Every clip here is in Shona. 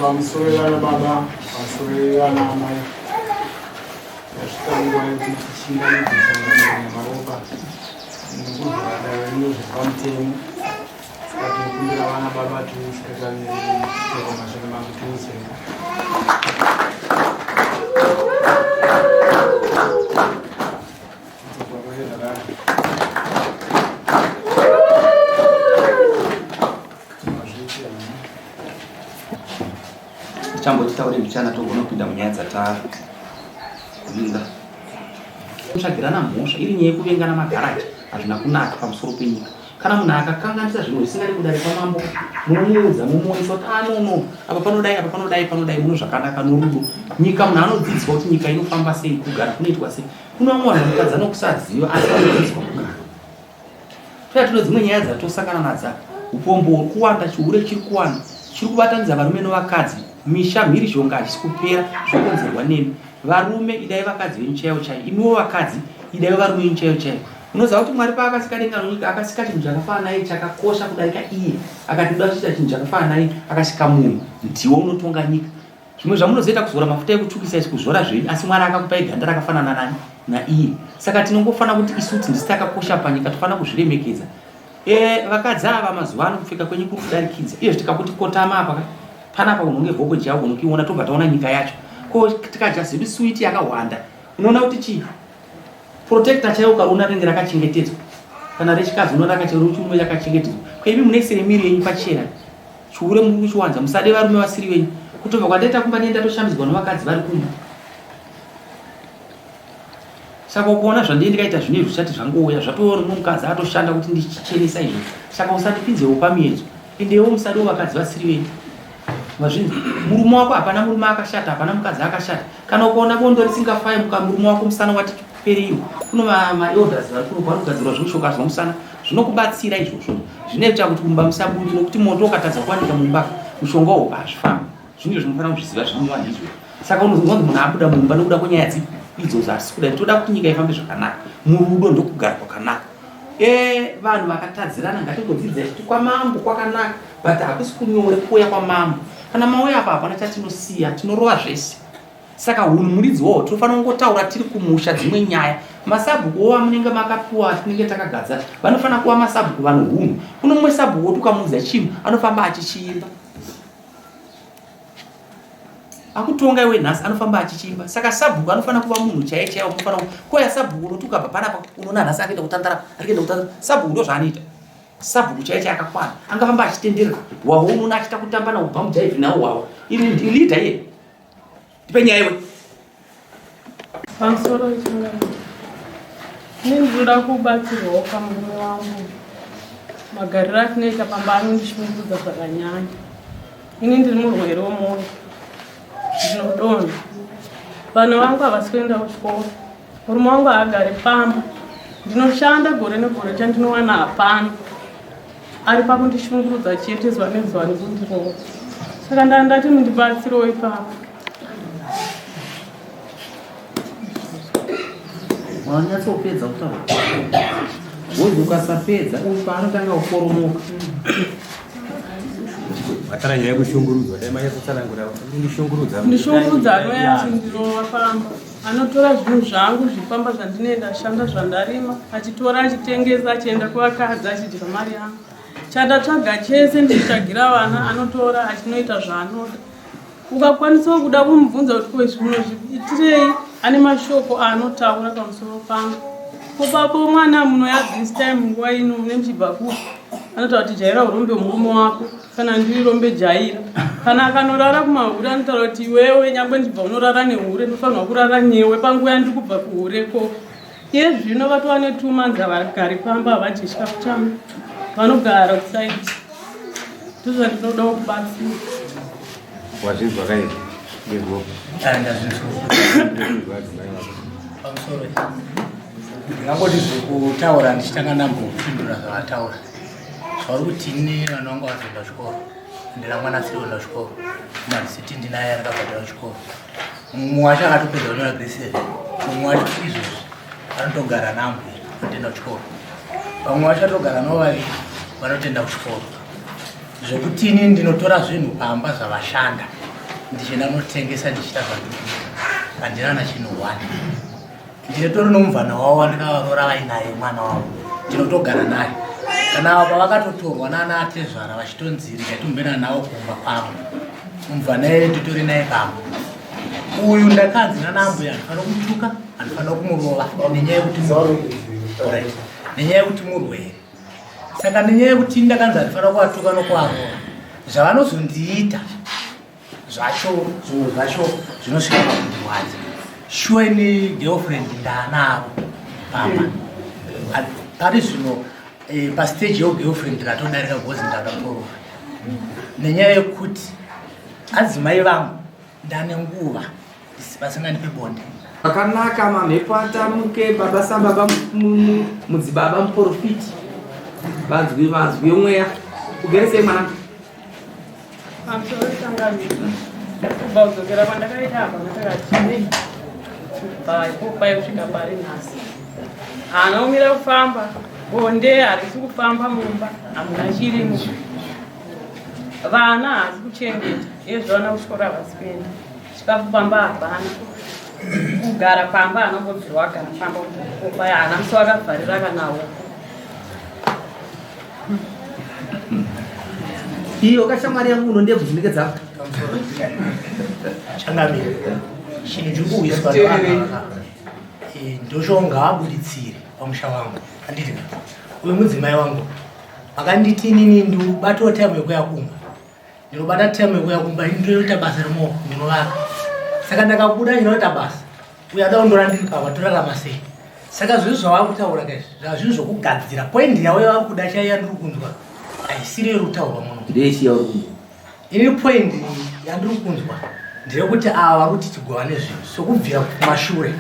Pamusoro vana baba, pamusoro vana amai. Tasvika nguva yekuti tichingamidze sangano nemaropa nekuvhura dare rino zviri pamutemo. Saka tinokumbira vana baba tiusikatamiriri kushoko mashoko mangu tiusenga. Tichamboti taure mbichana togona kupinda munyaya dzatavinga. Kutsvagirana mhosva iri nyaya yekuvengana magaraji hazvina kunaka pamusoro penyika. Kana munhu akakanganisa zvinhu zvisingadi kudare kwamambo, munomuudza momuonesa kuti ah no no, apa panodai apa panodai panodai muno zvakanaka norudo. Nyika munhu anodzidziswa kuti nyika inofamba sei, kugara kunoitwa sei. Kune vamwe vanhu vanotadza nokusaziva asi vanodzidziswa kugara. Toya tino dzimwe nyaya dzatosangana nadzo apa. Upombo huri kuwanda, chihure chiri kuwanda, chiri kubatanidza varume novakadzi, misha mhirizhonga hachisi kupera zvokonzerwa nemi. Varume idai vakadzi venyu chaivo chaivo, imiwo vakadzi idai varume venyu chaivo chaivo. Unoziva kuti Mwari paakasika denga nonyika akasika chinhu chakafanana naye chakakosha kudarika iye. Akati ndoda kuchiita chinhu chakafanana naye akasika munhu. Ndiwo unotonga nyika. Zvimwe zvamunozoita kuzora mafuta ekutsvukisa izvi kuzora zvenyu asi Mwari akakupai ganda rakafanana nani naiye. Saka tinongofanira kuti isu kuti ndisu takakosha panyika tofanira kuzviremekedza. E, vakadzi ava mazuva ano kupfeka kwenyu kuri kudarikidza. Izvo tikakuti kotama apa ka panapa unonge vhoko javo unokiona tobva taona nyika yacho. Ko tikadya zedu suwiti yakawanda unoona kuti chii? Protector chaiwo ukaona rinenge rakachengetedzwa kana rechikadzi unoona rakachirume rakachengetedzwa. Ko imi munoisire miri yenyu pachena chihure muri kuchiwanza musade varume vasiri venyu kutobva kwandaita kumba ndiye ndatoshambidzwa nevakadzi vari kumba saka ukuona zvandiye ndikaita zvino izvi zvichati zvangouya zvatova nomwe mukadzi atoshanda kuti ndichichenesa izvo saka usandipinzewo pamiedzo endewo musadewo vakadzi vasiri venyu Mazvinzwa? Murume wako hapana murume akashata, hapana mukadzi akashata. Kana ukaona bondo risingafai muka murume wako musana wati pereiwo. Kuno ma, ma elders vari kuno vari kugadzirwa zvemushoka zva musana zvinokubatsira izvozvo. Zvinoita kuti mumba musabude nokuti moto ukatadza kuwanika mumba mushonga uwo hazvifambi. Zvinhu zvinofanira kuzviziva zvinodiwa ndizvo. Saka unozonzwa kuti munhu abuda mumba nokuda kwenyaya dzipi idzodzo asi kuda toda kuti nyika ifambe zvakanaka. Murudo ndokugara kwakanaka. E, vanhu vakatadzirana ngatingodzidzai kuti kwamambo kwakanaka but hakusi kunyore kuuya kwamambo kana mauya apa hapana chatinosiya tinorova zvese saka hunhu muridzi wawo tinofanira kungotaura tiri kumusha dzimwe nyaya masabhuku wo amunenge makapiwa atinenge takagadza vanofanira kuva masabhuku vano hunhu kuno mumwe sabhuku woti ukamuudza chinhu anofamba achichiimba akutonga iwe nhasi anofamba achichiimba saka sabhuku anofanira kuva munhu chaiye chaiye unofanira koya sabhuku unoti ukabva panapa unoona nhasi akuenda kutandara arikuenda kutandara sabhuku ndo zvaanoita Sabhuku chaiye chaiye akakwana angafamba achitenderera hwaho unoona achiita kutamba nawo bhamu jaivhi nawo hwaho iri leader iye tipe nyaya iwe Pamusoro wechingano. Ini ndinoda kubatsirwawo pamurume wangu. Magariro atinoita pamba anondishungurudza zvakanyanya. Ini ndiri murwere womwoyo. Ndinodonha. Vana vangu havasi kuenda kuchikoro. Murume wangu haagari pamba. Ndinoshanda gore negore chandinowana hapana. Ari pakundishungurudza chete zuva nezuva nekundirova. Saka ndandati mundibatsirewo ipapo. Wanyatsopedza kutaura. Wozi ukasapedza uyu paanotanga kukoromoka. Matara nyaya yekushungurudzwa dai manyatsotsanangura kundishungurudza. Ndishungurudza anouya achindirova pamba. Anotora zvinhu zvangu zvipamba zvandinoenda shanda zvandarima achitora achitengesa achienda kuvakadzi achidya mari yangu. Chandatsvaga chese ndichitsvagira vana anotora achinoita zvaanoda. Ukakwanisawo kuda kumubvunza kuti ko izvi munozviitirei ane mashoko aanotaura pamusoro pangu. Ko baba mwana munoya this time nguva ino mune muchibva kupi? Anotaura kuti jaira urombe murume wako. Kana ndiri rombe jaira. Kana akanorara kumahure anotaura kuti iwewe nyangwe ndibva unorara nehure ndofanirwa kurara newe panguva yandiri kubva kuhure ko. Iye zvino vatova netwo months havagari pamba, havadyi chikafu changu, vanogara kusaiti. Ndozvandinodawo kubatsira. Wazvinzwa kai? Ndizvo. Ndazvinzwa. Pamusoro. Ndingangoti zvekutaura ndichitanga ndambopindura zvavataura. Zvauri kuti ini vana vangu vazoenda kuchikoro. Ndina mwana asiri kuenda kuchikoro. Marisiti ndinaye akabhadhara kuchikoro. Mumwe wacho akatopedza kunyora grade seven. Mumwe wacho izvozvi anotogara nambuya anotoenda kuchikoro. Vamwe vacho atogara navo vaviri vanotoenda kuchikoro. Zvekuti ini ndinotora zvinhu pamba zvavashanda ndichienda kunotengesa ndichiita zvandinoita handina na chinhu one. Ndinotori nomubvana wavo wandakavaroora vainaye mwana wavo ndinotogara naye. Kana ava pavakatotorwa nana atezvara vachitonzi regai timboenda navo kumba kwavo mubvana iye titori naye pamba. Uyu ndakanzi nana ambuya handifanira kumutuka handifanira kumurova nenyaya yekuti right. nenyaya yekuti murwere. Saka nenyaya yekuti ndakanzi handifanira kuvatuka nokuvarova zvavanozondiita zvacho zvimwe zvacho zvinosvika pakundirwadza shuwa ini girlfriend ndaanavo pamba pari zvino eh, pastage yegirlfriend ndatodarika because ndada kutorora nenyaya yekuti adzimai vangu ndane nguva vasingandipe bonde Zvakanaka mamhepo atamuke baba sababa mudzibaba muprofiti vanzwi vanzwi yomweya ugere sei mwanangu Pamusoro changamire. Kubva kudzokera kwandakaita apa ndakati kubva ipopai kusvika pari nhasi. Haana kumira kufamba, bonde harisi kufamba mumba, hamuna chirimo. Vana haasi kuchengeta, izvo vana kuchikoro havasi kuenda. Chikafu pamba hapana. Kugara pamba haana kumbobvira wagara pamba kupai haana musi wakavharira kana huku. Iyo kashamwari yangu uno ndebvu dzinenge dzako. Changamire, chinhu chiri kuuyiswa nevanhu ava eh, ndocho ngaabuditsire pamusha wangu handiti ka uyu mudzimai wangu akanditi inini ndiubatawo time yekuya kumba ndinobata time yekuya kumba ini ndinoita basa remaoko ndinovaka saka ndakabuda ndinoita basa uyo ada kundora ndiri papa torarama sei saka zvinhu zvavava kutaura ka izvi zvava zvinhu zvokugadzira poindi yavo yava kuda chaiyo yandiri kunzwa haisiri iri kutaurwa muno Ndeichi yauri kunzwa? Ini poindi yandiri kunzwa ndeyekuti ava vari kuti tigovane zvinhu sokubvira kumashure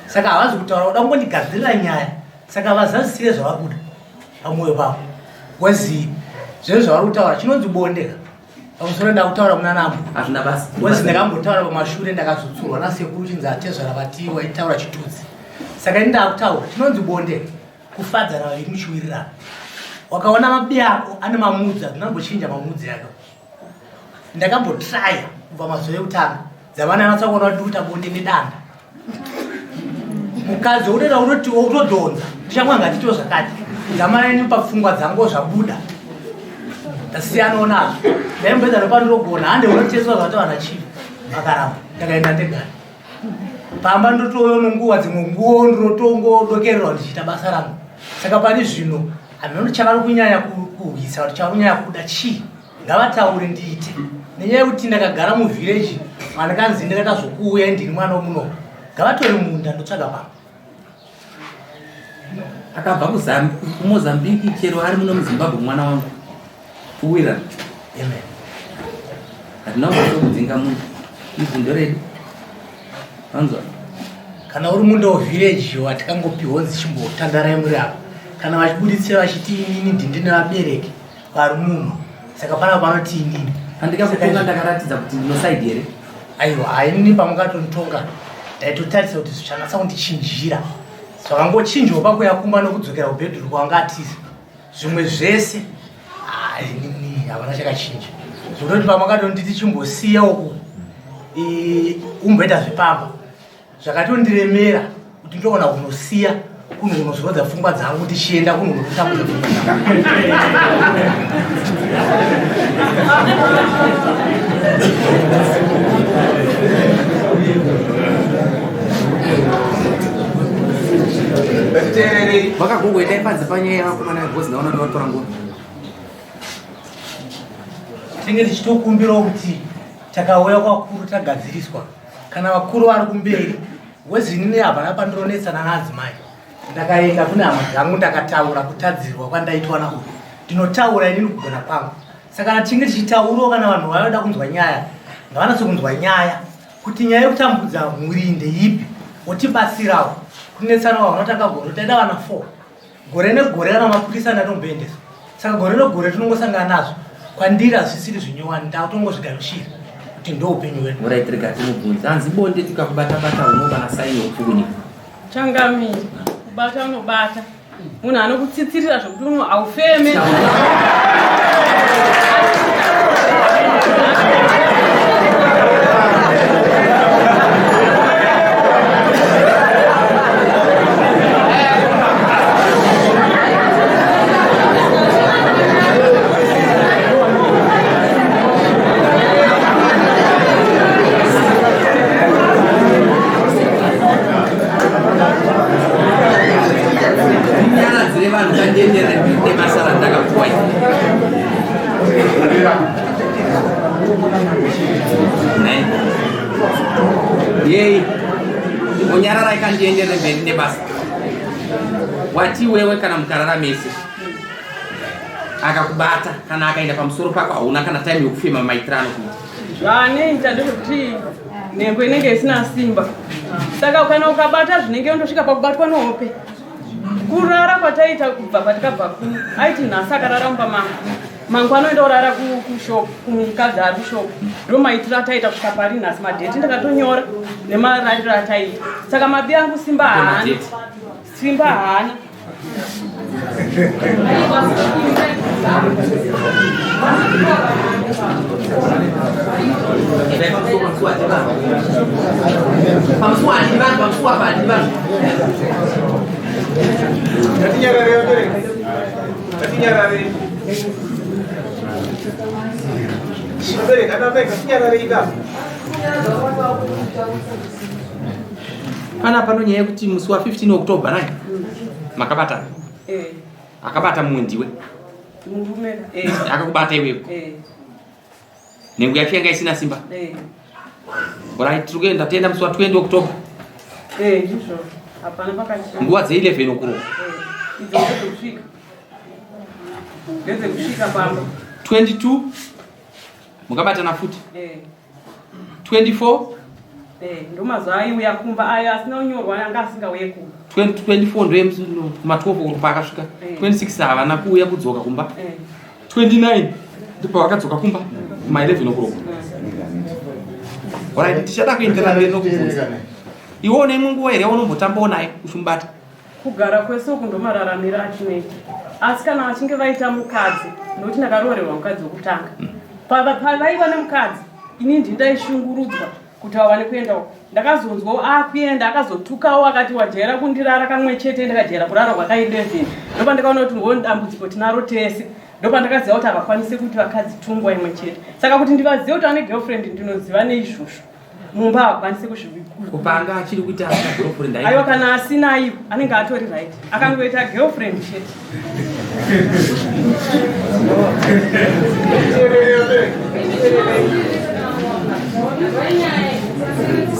saka havazi kutaura kuda kungondigadzirira nyaya saka vazadzisire zvavari kuda pamwoyo pavo bcause zvinhu zvavari kutaura chinonzi bonde ka pamusoro ndakutaura kuna nambo Hazvina basa. bcause ndakambotaura pamashure ndakazotsurwa nasekuru chinzi atezvara vati waitaura chitutsi saka ini ndakutaura chinonzi bonde kufadzana vaviri muchiwirirana wakaona mabi ako ane mamudzi adzinambochinja mamudzi ako ndakambotraya kubva mazuva ekutanga dzavana anatsa kuona kuti ndikuita bonde nedanda mukadzi unoita unoti utodhonza ndichamwa ngatitiwo zvakati dzamana ini papfungwa dzangu zvabuda ndasiyanawo nazvo ndaimboedza nopandinogona hande unoteswa zvataura nachief vakaramba ndakaenda ndegani pamba ndotouya nonguva dzimwe nguo ndinotongodokererwa ndichiita basa rangu saka pari zvino hameno chavari kunyanya kurwisa kuti chavari kunyanya kuda chii ngavataure ndiite nenyaya yekuti ndakagara muvhireji mandikanzi ndakaita zvokuuya ndini mwana womuno ngavatore munda ndotsvaga pamba Akabva kuMozambique chero ari muno muZimbabwe mwana wangu. Kuwirana. Amen. Hatina kuzoda kudzinga munhu. Ivhu nderedu. Vanzwa? Kana uri munda wevhireji watikangopihwa dzichimbotandarai muri apa kana vachibuditsira vachiti inini ndindine vabereki vari muno saka pana panoti inini Pandikakutonga ndakaratidza kuti ndinosaidi here? Aiwa hainini pamukatonitonga ndaitotarisa kuti zvichanatsa kundichinjira zvakangochinjwa pakuya kumba nokudzokera kubhedhuru kwanga atiza zvimwe zvese inini havana chakachinja zvekutoti pamakatonditi chimbosiya uku umboita zvepamba zvakatondiremera kuti ndogona kunosiya kunhu kunozorodza pfungwa dzangu ndichienda kunhu kunotambudza pfungwa dzangu Vakagongoendai panze panyaya yavakomana vebhozi ndaona kuti vatora nguva. Tinge tichitokumbirawo kuti takauya kwakuru tagadziriswa kana vakuru vari kumberi wezinini hapana pandinonetsana naadzimai. Ndakaenda kune hama dzangu ndakataura kutadzirwa kwandaitwa nauyu. Ndinotaura inini kugona kwangu. Saka kana tichinge tichitaurawo kana vanhu vanoda kunzwa nyaya ngavanatso kunzwa nyaya kuti nyaya yekutambudza mhuri ndeipi wotibatsirawo. Kunetsana vanotanga gore taida vana 4 gore negore kana mapurisa ndatomboendeswa. Saka gore negore tinongosangana nazvo. Kwandiri hazvisiri zvinyowani ndakutongozvigamuchira kuti ndoupenyu hwedu. Alright, rega timubvunze. Hanzi bonde tikakubata bata unoba na saini yokupfukunyika. Changamire, kubata unobata. Munhu anokutsitsirira zvekuti uno haufeme. Ndinyaradzire vanhu kandienderere nebasa randakapuwa iri. Nhai. Yei. Unyararai kandienderere mberi nebasa. Wati wewe kana mukarara mese akakubata kana akaenda pamusoro pako hauna kana time yekufema maitiro anokuita. Zvaanoita ndezvekuti nhengo inenge isina simba, saka kana ukabata zvinenge undosvika pakubatwa nehope. Kurara kwataita kubva patikabva kuno, aiti nhasi akarara mumba mangu, mangwana anoenda kurara kushop kumukadzi ari kushop. Ndo maitiro ataita kusvika pari nhasi. Madheti ndakatonyora nemarariro ataita, saka mabi angu simba haana, simba haana. Pana pano nyaya yekuti musi wa 15 October nai makabatana. Akabata mumwe ndiwe. Murume. Akakubata iwewe. Nhengo yacho yanga isina simba. Right, tiri kuenda tienda musi wa 20 October. Ndizvo. Hapana pakati. Nguva dze 11 okuro. Idzo ndedzekusvika. Ndedzekusvika pamba. 22 mukabatana futi. 24 Ndomazuva aiuya kumba ayo asina kunyorwa anga asingauye kumba. 24 ndoye kuma 12 okuro paakasvika. 26 havana kuuya kudzoka kumba. 29 ndipo vakadzoka kumba kuma 11 okuro. Alright, tichada kuenderera mberi nokubvunza. Iwe une imwe nguva here yaunombotambawo naye uchimubata? Kugara kwese uku ndomararamiro atinoita, asi kana vachinge vaita mukadzi, nokuti ndakaroorerwa mukadzi wekutanga, pavaiva nemukadzi ini ndini ndaishungurudzwa kuti vawane kuenda uko. Ndakazonzwawo akuenda akazotukawo akati wajaira kundirara kamwe chete, ndakajaira kurara kwaka 11. Ndopandakaona kuti ngo dambudziko tinaro tese. Ndopandakaziva kuti havakwanisi kuti vakadzi tungwa imwe chete, saka kuti ndivazive kuti vane girlfriend ndinoziva neizvozvo. Mumba havakwanisi kuzvikupa. Kupanga achiri kuita asina girlfriend aiwa, kana asina aiwa anenge atori right, akangoita girlfriend chete.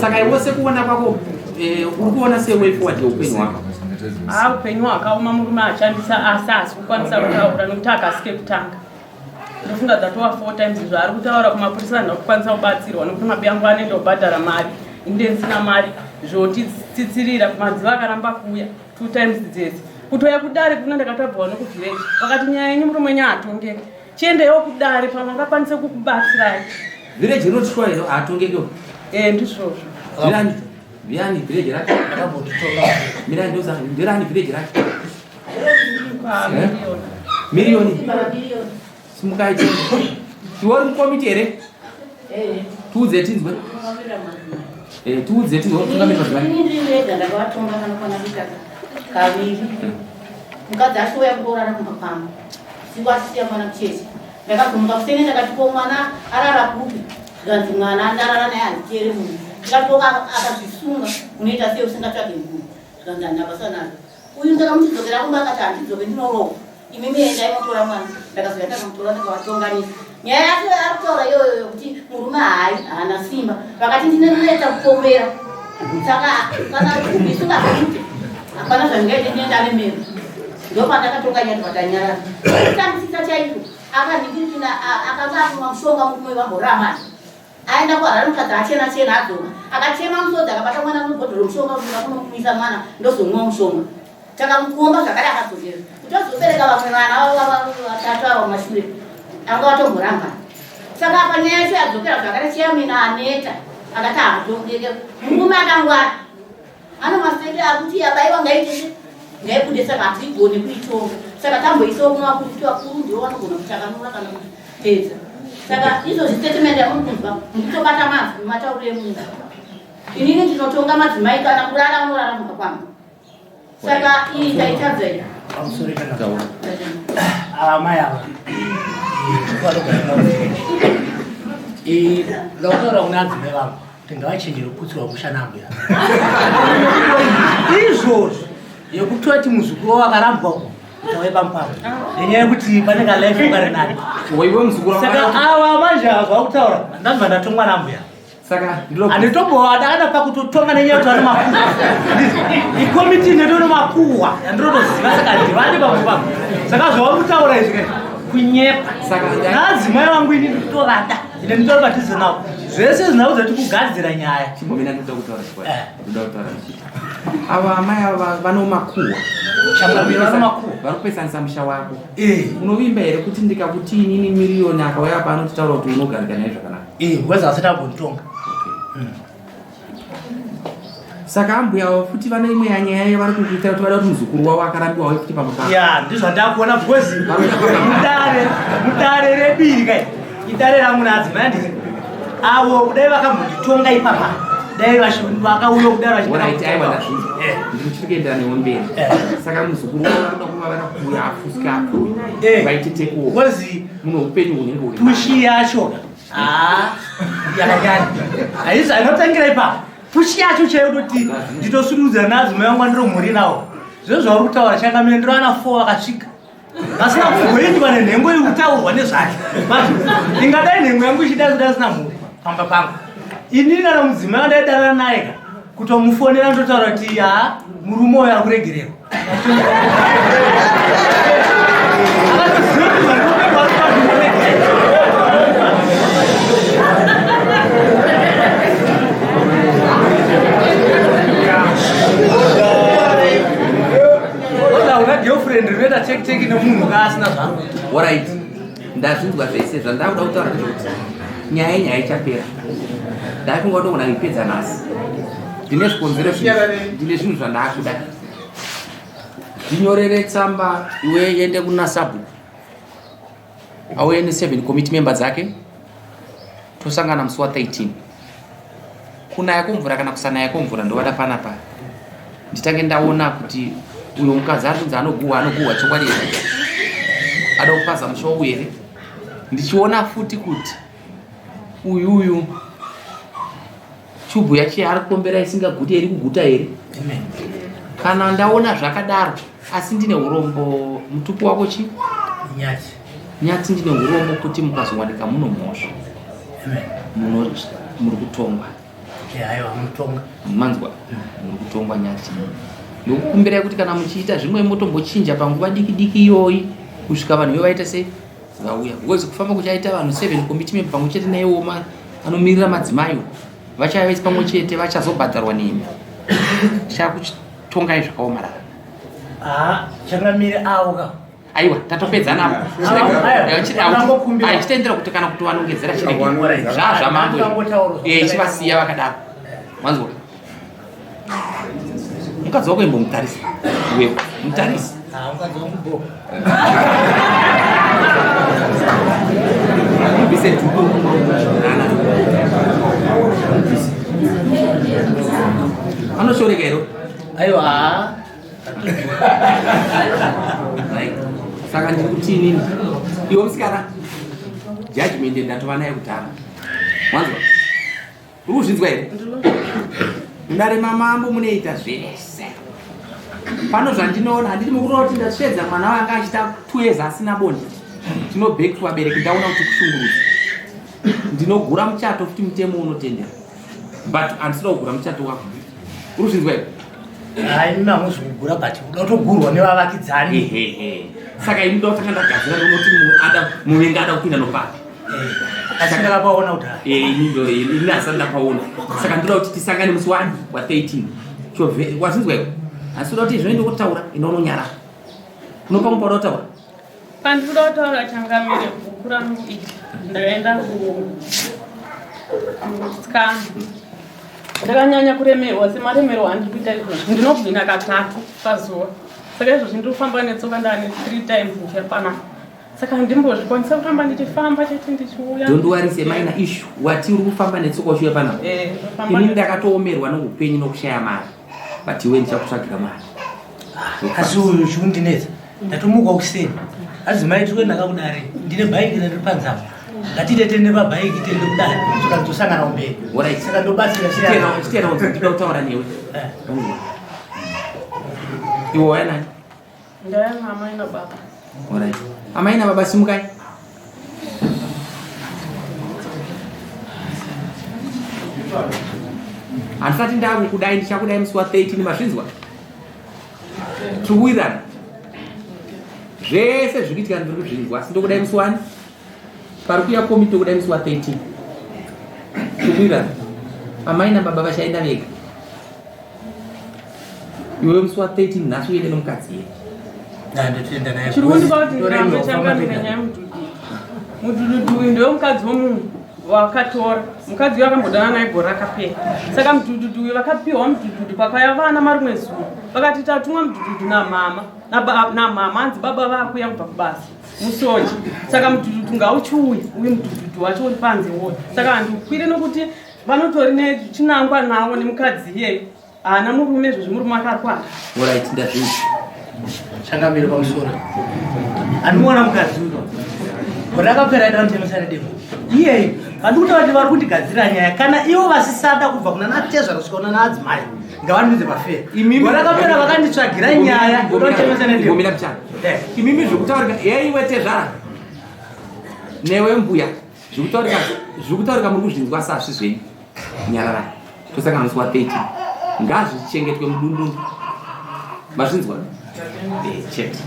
Saka iwe sekuona kwako uri kuona sei way forward yeupenyu hwako? Upenyu hwakaoma, murume achandisa asi haasi kukwanisa kutaura nekuti akasike kutanga. Ndofunga dzatova 4 times zvaari kutaura kumapurisa, vanhu vakukwanisa kubatsirwa nekuti mabi angu anoenda kubhadhara mari, inde ndisina mari zvotitsitsirira kumadziva akaramba kuuya 2 times dzese kutouya kudare kuno. Ndakatabvawo nekuvhireji vakati nyaya yenyu murume wenyu haatongeki, chiendewo kudare pamwe angakwanise kukubatsirai. Vhireji rinotywa here haatongeki? Ndizvozvo. Ndirani ndirani vhireji racho? Mirani ndoza ndirani vhireji racho? Miriyoni. Simukai tione. Iwe uri mukomiti here? Tiudze tinzwe. Tiudze tinzwe mutungamiri madzimai. Ini ndiri ndega ndakavatonga kanokwana kuita kaviri. Mukadzi achouya kuroorana kumba kwangu. Usiku achisiya mwana mucheche. Ndakazomuka kuseni ndakati ko mwana arara kupi? Zvikanzi mwana ndarara naye handitere munhu. Ndikati ko akazvisunga unoita sei usingatsvage munhu? Zvikanzi handina basa nazvo. Uyu ndakamuti dzokera kumba akati handidzoke ndinorohwa. Imimi endai motora mwana. Ndakazouya ndakamutora ndakavatonganisa. Nyaya yacho yaari kutaura iyoyo yokuti murume haai haana simba. Vakati ndine reta kupomera. Saka kana isu ngazviite. Hapana zvandingaite ndine ndaremerwa. Ndopandakatonga nyaya ndikatanyarara. Kutambisisa chaiko akanhingirikina akanga akumwa mushonga murume vamboramana. Aenda kuHarare mukadzi achena chena adzoka. Akachema musodzi akabata mwana mubhodhoro mushonga kuti ndakunomwisa mwana ndozomwa mushonga. Takamukomba zvakare akadzokera. Kuti azobereka vamwe vana vatatu ava mumashure. Anga vatomboramba. Saka apa nyaya yacho yadzokera zvakare chairman aneta akati hakutongeke. Murume akangwara. Ano masende akuti yabaiwa ngaite ngaibude saka hatigoni kuitonga. Saka tamboisawo kuna vakuru kuti vakuru ndivo vanogona kutakanura kana kupedza. Saka izvozvi statement yamuri kunzwa mukutobata mazwi matauriro emunhu. Inini ndinotonga madzimai kana kurara unorara mumba kwangu. Saka iyi ndaitadza iyi. Pamusoro kana. Ava mai ava. Ndakutaura kuna adzimai vangu kuti ngavachenjere kuputsirwa musha nambuya. Izvozvo yekutoti muzukuru wavo akarambwa uko utauye pamuparo nenyaya yekuti pane kalife kari nani. Saka ava manje ava zvavakutaura ndabva ndatongwa nambuya. Saka handitombovada kana pakutotonga nenyaya yekuti vane makuhwa. Ikomiti inoto nemakuhwa yandirotoziva saka handivadi pamwe pamwe. Saka zvavari kutaura izvi kai kunyepa. Saka naadzimai vangu ini ndikutovada ende nditori padhuze navo. Zvese zvinaudza kuti kugadzira nyaya. Chimbomira ndikuda kutaura chikwadi. Ndikuda kutaura ndichiti. Ava amai ava vanomakuhwa. Changamire vanomakuhwa. Vari kupesanisa musha wako. Unovimba here kuti ndikakuti inini miriyoni akauya pano titaura kuti unogarika naye zvakanaka? Because asati agonditonga. Saka ambuya avo futi vane imwe yanyaya yavari kukuita kuti vada kuti muzukuru wavo akarambiwa auye futi pamba pavo. Ya, ndizvo zvandakuona because mudare rebiri kai. Idare rangu naadzimai handiti. Avo kudai vakambonditonga ipapa. Dai vakauya kudare vachida. Alright, aiwa ndazvinzwa. Ndiri kuenda newe mberi. Saka muzukuru wavo vanoda kuva vakakuya afusika apuwe. Vaite take over. Because muno upenyu hunenge huri. Pushi yacho. Yakanyanya. Haisi anotangira ipapo. Pushi yacho chaiyo kutoti nditosunudza naadzimai vangu andiri mhuri nawo. Zviro zvauri kutaura changamire ndiro ana 4 vakasvika. Vasina kumboitwa nenhengo iri kutaurwa nezvayo. But ingadai nhengo yangu ichida kuda isina mhuri pamba pangu. Inini kana mudzimai wandaidanana naye ka kutomufonera ndotaura kuti haa murume uyo akuregererwa. Akatoziva kuti varume vari pakuregererwa. Oda una girlfriend rinoita check check nemunhu ka asina zvaari kuita. Alright. Ndazvinzwa zvese zvandakuda kutaura ndezvekuti nyaya yenyaya ichapera. Ndafunga kuti ndogona kuipedza nhasi. Ndine zvikonzero ndine zvinhu zvandakuda. Ndinyorere tsamba iwe ende kuna sabhuku. Auye ne 7 committee member dzake. Tosangana musi wa 13. Kunaya kwemvura kana kusanaya kwemvura ndovada panapa. Nditange ndaona kuti uyo mukadzi ari kunzi anoguhwa anoguhwa chokwadi here? Ada kupaza musha uyu here? Ndichiona futi kuti uyu uyu chubhu yacho yaari kupombera isingaguti iri kuguta here? Kana ndaona zvakadaro asi ndine urombo mutupo wako chi? Nyati. Nyati ndine urombo kuti mukazowanika muno mhosva. Muno muri kutongwa. Aiwa munotonga. Manzwa muri kutongwa Nyati. Ndokukumbirai kuti kana muchiita zvimwe motombochinja panguva diki diki iyoyi kusvika vanhu vevaita sei vauya because kufamba kuchaita vanhu 7 committee member pamwe chete naiwo anomirira madzimai vachauya vese pamwe chete vachazobhadharwa nemi. Chakutongai zvakaomarara. Changamire avo ka. Aiwa tatopedza navo. Chitendera kuti kana kuti vanongedzera chirege. Zvazvamambo. Chivasiya vakadaro. Manzwa. Mukadzi wako imbomutarisa. Iwewe mutarisi. Mukadzi wangu bo. Mubvise dhuku nana. Mubvise. Anoshoreka here? Aiwa. Right. Saka ndiri kuti inini iwe musikana judgment ndatova naye kudhara. Wanzwa? Uri kuzvinzwa here? Mudare mamambo munoita zvese. Pano zvandinoona handiti mukurova kuti ndasvedza mwana wanga achiita 2 years asina bonde. Tino back to vabereki ndaona kuti kushungurudza. Ndinogura muchato futi mutemo unotendera. But handisida kugura muchato wako. Uri kuzvinzwa here? Hayi imi hamuzi kugura but uda kutogurwa nevavakidzani. Ehehe. Saka ini ndoda kutanga ndagadzira ndonoti ada muvengi ada kupinda nopapi. Eh, asi ndakapaona kudhara. Eh, ini ndo ini asati ndapaona. Saka ndoda kuti tisangane musi wani wa 13. Chove wazvinzwa iwe? Asi uda kuti izvo ende kutaura ino unonyara. Unopa mupa uda kutaura. Pandiri kuda kutaura changamire bhuku rangu iri ndakaenda kusikana ndakanyanya kuremerwa semaremerwo andiri kuita izvozvi ndinobwina katatu pazuva saka izvozvi ndiri kufamba netsoka ndaane three times ndichiya panapa saka handimbozvikwanisa kuramba ndichifamba chete ndichiuya Don't worry it's a minor issue. Wati uri kufamba netsoka uchiuya panapa. Eh, ndofamba Ini netsoka. ndakatoomerwa noupenyu nokushaya mari. But iwe ndichakutsvagira mari. Asi uyu chikundinetsa ndatomuka kuseni adzimai tiri kuenda kakudare ndine bhaiki riri panze apa ngatite tiende pabhaiki tiende kudare saka ndosangana kumberi Alright. saka ndobatsira Chitera chitera unzi ndinoda kutaura newe. Eh. Iwe waya nani? Ndaya naamai nababa. Alright. Amai nababa simukai. Handisati ndakukudai ndichakudai musi wa 13 mazvinzwa? Tikuwirirana. Zvese zviri kuitika ndiri kuzvinzwa asi ndokudai musi wani? Pari kuuya komiti tokudai musi wa 13. Tikuwirirana. Amai nababa vachaenda vega. Iwe musi wa 13 nhasi uende nomukadzi iye. Ndotoenda naye. Chiri kundipa kuti ndirambe changamire nyaya yemudhudhudhu. Mudhudhudhu uyu ndewemukadzi wemunhu wakatora. Mukadzi uyu akambodana naye gore rakapera. Saka mudhudhudhu uyu vakapiwa mudhudhudhu pakauya vana marimwe zuva. Vakati tatumwa mudhudhudhu namama. Namama hanzi baba vakuya kubva kubasa. Musoja. Saka mudhudhudhu ngauchiuya. Uyu mudhudhudhu wacho uri panze woyo. Saka handiukwire nokuti vanotori nechinangwa nawo nemukadzi iyeyo. Haana murume izvozvi murume akarwara. Alright, ndazvinzwa. Changamire pamusoro. Andimuona mukadzi uyo. Gore rakapera aida kunditemesa nedemo. Iyeyi vandikuti vati vari kundigadzirira nyaya kana ivo vasisada kubva kuna natezvara kusvika kuna naadzimai ngavandidze pafeya. Gore rakapera vakanditsvagira nyaya yoda kunditemesa nedemo. Ngomira mchana. Eh. Imimi zvekutaurika yeiwe tezvara. Newe mbuya zvekutaurika zvekutaurika muri kuzvinzwa sasvi zvenyu. Nyararai. Tosangana musi wa 13. Ngazvichengetwe mudundundu. Mazvinzwa? Eh, chete.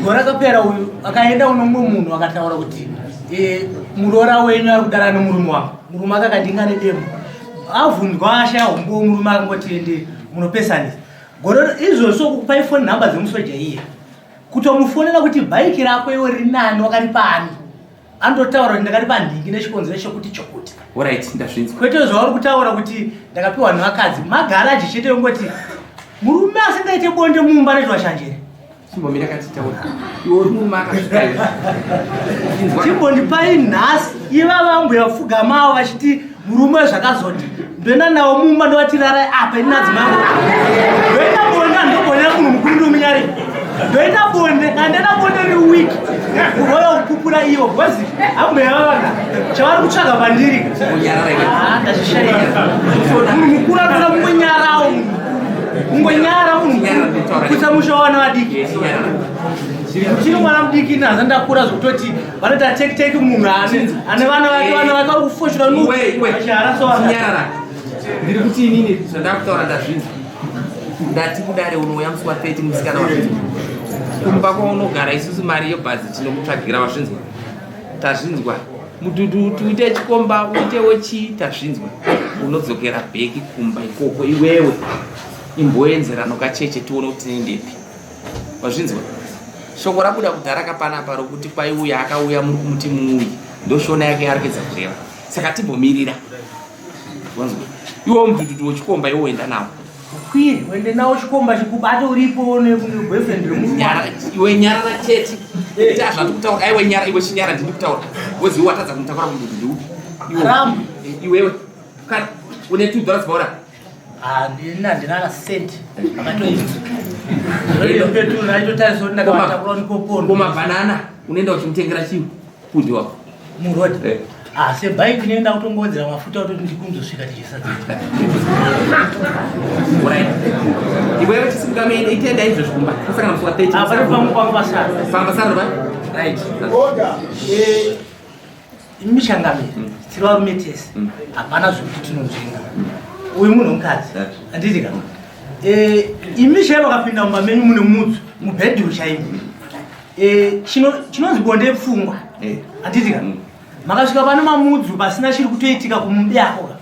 Gore rakapera uyu akaenda uno mumwe munhu akataura kuti eh, muroora wenyu ari kudara nemurume wangu. Murume akakandinga nedemo. Avhunzwa ashaya humbowo murume akangoti ende munopesanisa. Gore izvozvo kukupai phone number dzemusoja iye. Kutomufonera kuti bhaiki rako iwe rinani wakaripa ani. Anototaura kuti ndakaripa nhingi nechikonzero chekuti chokuti. Alright, ndazvinzwa. Kwete zvauri kutaura kuti ndakapiwa nevakadzi. Magaraji chete yongoti murume asingaite bonde mumba nezvashanjere. Chimbomira katitaura. Iwe uri murume akasvika iwe. Chinzwa. Chimbondipai nhasi ivava mbuya pfugamawo vachiti murume zvakazoti ndoenda nawo mumba ndovati rarai apa ini nadzimai angu apa. Ndoenda bonde handobonera munhu mukuru ndomunyari. Ndoenda bonde kana ndaenda bonde riri week kurwara kupupura ivo because ambuya vavaka chavari kutsvaga pandiri. Unyarara iwe. Ah, ndazvishaika. Munhu mukuru anoda kungonyarawo munhu. Kungonyara munhu mukuru. Kuisa musha wavana vadiki. Yes, nyarara. Chiri mwana mudiki ini handisati ndakura zvekutoti vanoita teki teki munhu ane ane vana vake vana vake vari kufoshora Iwe iwe. Chinyarara. Chinyarara. Ndiri kuti inini zvandakutaura ndazvinzwa. Ndati kudare unouya musi wa 30 musikana wazvinzwa. Kumba kwaunogara isusu mari yebhazi tinokutsvagira wazvinzwa. Tazvinzwa. Mudhudhu uite chikomba uitewo chii tazvinzwa. Unodzokera bheki kumba ikoko iwewe. Imboenzerano kacheche tione kuti tinoendepi. Wazvinzwa? Shoko rabuda kudhara kapanapa rokuti kwaiuya akauya muri kumuti muuyi. Ndoshona yake yaari kuedza kureva. Saka timbomirira. Wanzwa? Iwe mudhudhudhu wechikomba iwe uenda nawo. Kwire uende nawo chikomba chikubate uripo neboyfriend remurume. Nyara, iwe nyarara chete. Ita zvandiri kutaura. Aiwe nyara, iwe chinyara ndiri kutaura. Woziva watadza kumutakura mudhudhudhu upi? Iwe. Ramu. Iwewe. Kana une 2 dollars paura. Handina handina cent. Akatoita. Petrol aitotarisa kuti ndakabatakura ndikopondo. Koma banana unoenda uchimutengera chii? Kudhi wako. Muroad. Eh. Ah, sebhaiki inoenda kutongowedzera mafuta kutoti ndikunzosvika tichisadza. Alright. Iwewe chisimuka mene itenda izvozvi kumba. Tosangana musi wa 30. Ah, pari pangu pangu pasara. Famba sara ba. Right. Order. Eh, michangamire tiri varume tese hapana zvekuti tinonzvenga uyu munhu mukadzi handiti ka Eh, imi chaivo vakapinda mumba menyu mune mudzu mubhedhuru chaimo eh, chinonzi bonde pfungwa eh. handiti ka mm. Makasvika pane mamudzu pasina chiri kutoitika kumubyako ka.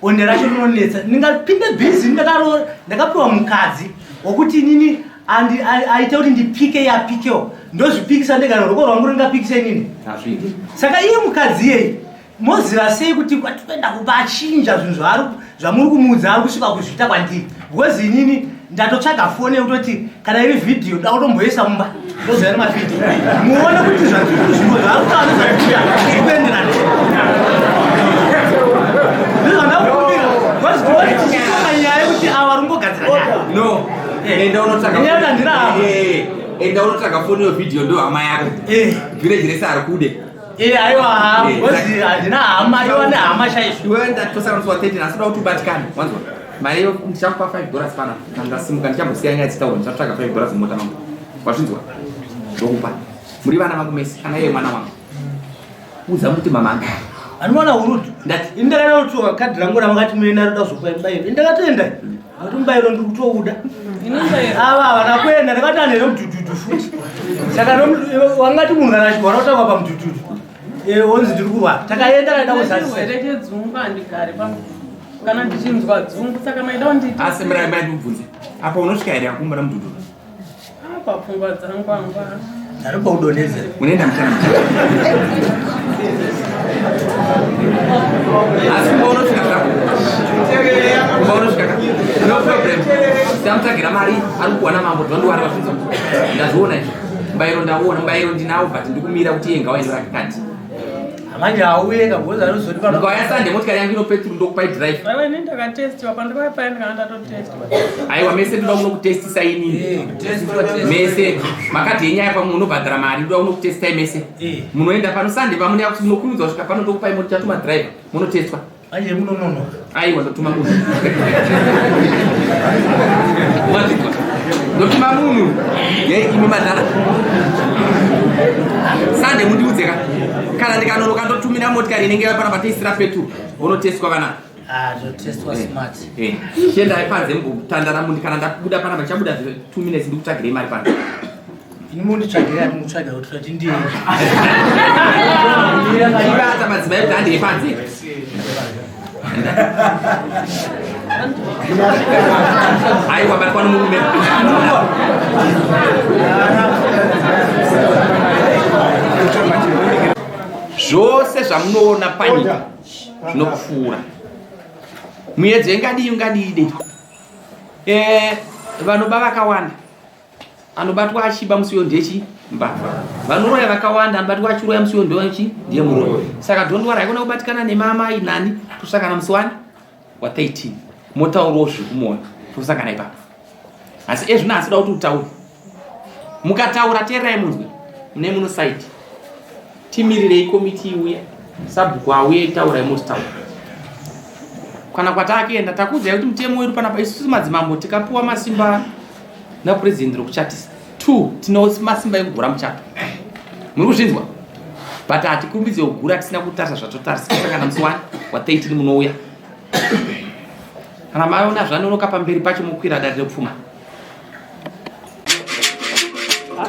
Bonde racho rinonetsa. Ndingapinde busy ndakaro ndakapiwa mukadzi wokuti inini andi aite kuti ndipike yapikewo. Ndozvipikisa ndega ruoko rwangu ringapikisa inini. Hazviiti. Saka iye mukadzi iyeyi moziva sei kuti kwatikuenda kuba achinja zvinhu zvaari zvamuri kumuudza ari kusvika kuzviita kwandiri because inini ndatotsvaga foni yekutoti kana iri vhidhiyo da kutomboisa mumba ndoziva ri mavhidhiyo muone kuti zvazviko zvaakutaura nezvakuya zvikuenderana ndozvandakukumbira because tinoona tichitonga nyaya yekuti ava vari kungogadzira nyaya no enda unotsvaga nyaya yandira apa eh, enda unotsvaga foni yevhidhiyo ndo hama yako eh. village rese ari kude Eh, aiwa Eh, because handina hama iwa nehama chaizvo iwe ndatosara musi wa 13 asi uda kuti ubatikane wanzwa mari iyo ndichakupa 5 dollars pana kana ndasimuka ndichambosiya nyaya dzitaura ndichatsvaga 5 dollars mumota mangu wazvinzwa ndokupa muri vana vangu mese kana iye mwana wangu udza muti mama angu anoona hurutu ndati ini ndakaenda kutoka kadhi rangu ramakati muenda roda kuzopa mubayiro ini ndakatoenda akuti mubayiro ndiri kutouda ava havana kuenda ndakati anhu nemudhudhudhu futi saka wangati munhu kana achirwara kutangwa pamudhudhudhu eh, onzi ndiri kurwara takaenda kaenda kuzadzisa chirwere chedzungu handigari kana ndichinzwa dzungu saka maida kunditi asi mirai mai ndikubvunze apa unosvika here akumbana mudhudhudhu apa pfungwa dzangu angwara ndaripa kudonhedzera unoenda muchana muchana asi kumba unosvika zvako kumba unosvika ka no problem tamutsvagira mari ari kuwana mambo zvandowari vazvinzwa ndazviona izvi mubayiro ndauona mubayiro ndinawo but ndikumira kuti iye ngawaende rake kati manje auye kabhozi anozoti pano ukauya sande motikari yangu inopeturu ndokupai drive aiwa ini ndakatestiwa pandakauya paya ndikanga ndatotestiwa aiwa mese ndoda kunokutestisa inini eh, mese makadhi enyaya pamwe munobhadhara mari ndoda kunokutestai mese eh. munoenda pano sande pamunoya kuti munokurumidza kusvika pano ndokupai moti chatuma driver munotestwa manje munononoka aiwa ndotuma munhu mazvinzwa ndotuma munhu ye imi madhara sande mundiudze ka kana ndikanonoka ndotumira motikari inenge yapana pateisira peturu vonotestwa vana ah, zvotestwa eh, smart eh. chiendai panze mugotandara mundi kana ndabuda panapa ndichabuda 2 minutes ndikutsvagirei mari pano ini munditsvagira ati mutsvaga kuti tati ndiye ibata madzimai kuti handei panze aiwa batwa nomurume zvose zvamunoona panyika zvinopfuura muyedzo ingadii ungadii dei eh, vanoba vakawanda anobatwa achiba musi uyo ndechi mbavha vanoroya vakawanda anobatwa achiroya musi uyo ndechi ndiye muroyi saka don't worry haikona kubatikana nemamai nani tosangana musi wani wa 13 motaurawo zviri kumwoyo tosangana ipapo asi ezvino asida kuti utaure mukataura teererai munzwe mune muno site timirirei komiti iuye sabhuku auye taurai motitaura kana kwatakuenda takuudzai kuti mutemo wedu panapa isusu madzimambo tikapuwa masimba napurezidendi rokuchatisa two tino masimba ekugura muchato muri kuzvinzwa but hatikumbidze kugura tisina kutarisa zvatotarisa kana musi wani wa 13 munouya kana maona zvanonoka pamberi pacho mokwira dare repfuma Ah,